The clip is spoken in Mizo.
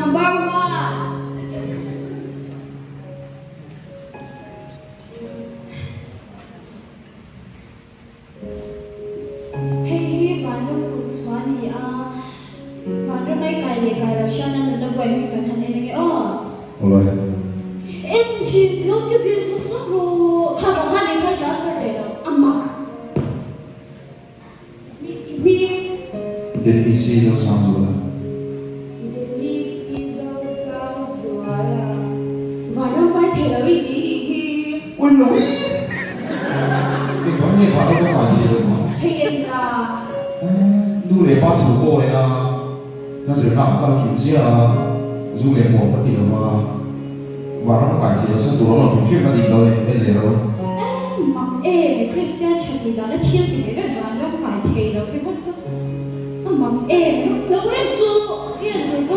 Number one. Hei hi vanram kut chhuah a ni a, vanram ai kai leh kai loh hriatna nunna buai hming kan han en ange aw. Awle. En thin lo ti ve zung zung rawh. Kha vang khan eng kha i la char leh lo. A mak. Mi i hming. Delhi si zo sang zuala. Delhi si zo sang zuala. Vanram kai thei lo i ti nih hi. Ui lo i! I van nge vanram a kai thei lo maw? Hei en la. Nu leh pa thu pawh eng a, na zirna a kal kim zia a, zu leh muam ka ti lo va, vanram a kai thei lo sa tur awm lo hrim hrim a dik lo en leh ro. Eng mak em, Kristian thatni dana thil ti ve vek vanram kai thei lo ringawt chu a mak em, lo en suh, i en tur pawh.